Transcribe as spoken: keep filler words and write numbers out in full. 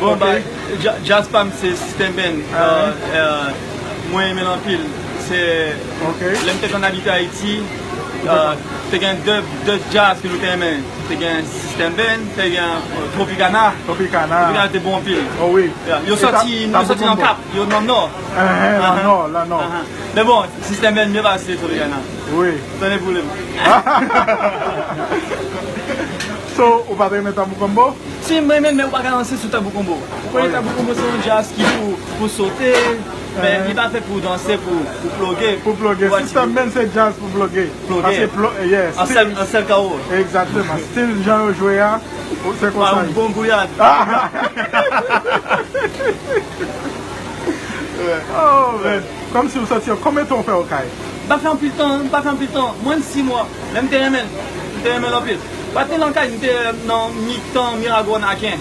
Bon, Ok. ba, dja- djaz pa m se System Band. Ah. Euh, euh, mwen renmen l anpil. Se Ok. Lè m te konn abite Ayiti, euh, te gen de, de djaz ke nou te renmen. Te gen System Band, te gen euh, Tropicana. Tropicana. Tropicana te bon anpil. Oh wi. Yeah. Yo E ta- soti, yo Tabu soti nan Combo. Kap, yo nan Nò. Ehe, la Ahan. Nò, la Nò. Ahan. Men bon, System Band mye pase Tropicana. Wi. Tande pou li. So, ou pa te renmen Tabu Combo? Si m renmen, men ou pa ka ranse sou Tabu Combo. Ou konnen Wi. Tabu Combo se yon djaz ki pou, pou sote, men Eh. li pa fèt pou danse, pou, pou ploge. Pou ploge. Pou System Band se djaz pou ploge. Ploge. Paske plo, yes. An sèl, an sèl kawo. Egzakteman. Stil jan yo jwe a, se Pa konsa. yon bon gouyad. Oh, man. Kòmsi ou soti, konbyen tan ou fè Okay? M pa fè anpil tan, m pa fè anpil tan. Mwen si mwa. Men m te renmen, m te renmen l anpil. Pa te nan kay, m te nan mitan Miragwàn Aken.